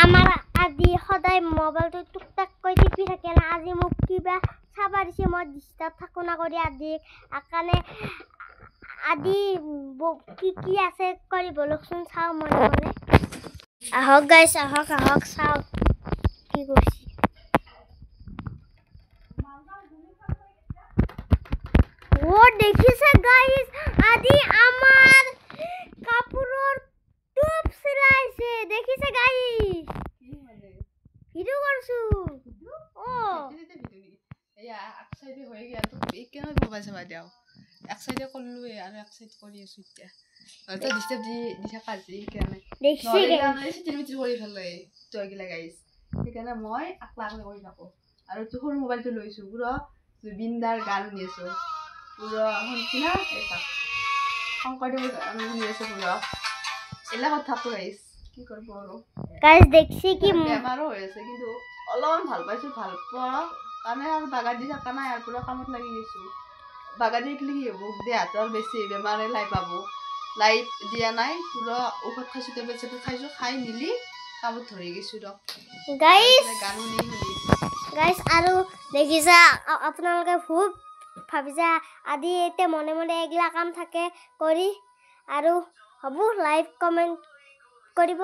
আমাৰ আদি সদায় মোবাইলটো টুকটাককৈ টিপি থাকে না। আজি মোক কিবা চাবা দিছে, মই ডিষ্টাৰ্ব থাকোঁ না কৰি আদিক কাৰণে আদি কি কি আছে কৰি বলকচোন চাওঁ মনে মনে। আহক গাইছ, আহক আহক, চাওক কি কৰিছে। ও দেখিছে গাইস, আদি আমাৰ কাপোৰৰ টুপ চিলাইছে, দেখিছে গাইস? ভিডিঅ' কৰিছো। অ এয়া এক চাইডে হৈ গেল, কেনেকৈ মোবাইল চাবা দিওঁ। এক চাইডে কৰিলোৱে আৰু এক চাইড কৰি আছো এতিয়া। তই ডিষ্টাৰ্ব দি দি থাকা আজি, সেইকাৰণে চিটিৰ মিটিৰ কৰি পেলাই তইগিলা গাইছ। সেইকাৰণে মই আকলা আকলি কৰি থাকোঁ। আৰু তোৰ সৰু মোবাইলটো লৈছোঁ, পুৰা জুবিন দাৰ গান শুনি আছোঁ, পুৰা শুনছি না শংকৰদেৱৰ গান শুনি আছোঁ, পুৰা এইবিলাকত থাকোঁ গাইছ। কি কৰিব আৰু গাইছ, দেখছি কি বেমাৰো হৈ আছে, কিন্তু অলপমান ভাল পাইছোঁ। ভাল পোৱা কাৰণে আৰু বাগান দি থকা নাই আৰু পুৰা কামত লাগি গৈছোঁ। বাগান দি থাকিলে কি হ'ব, দেহাটো আৰু বেছি বেমাৰে লাই পাব। লাইট দিয়া নাই, পুৰা ঔষধ খাইছোঁ, টেবলেট চেবলেট খাইছোঁ, খাই মেলি কামত ধৰি গৈছোঁ দিয়ক। গাইছ গান শুনি শুনি গাইছ, আৰু দেখিছা আপোনালোকে খুব ভাবিছা আদি এতিয়া মনে মনে এইগিলা কাম থাকে কৰি। আৰু হ'ব, লাইক কমেণ্ট কৰিব।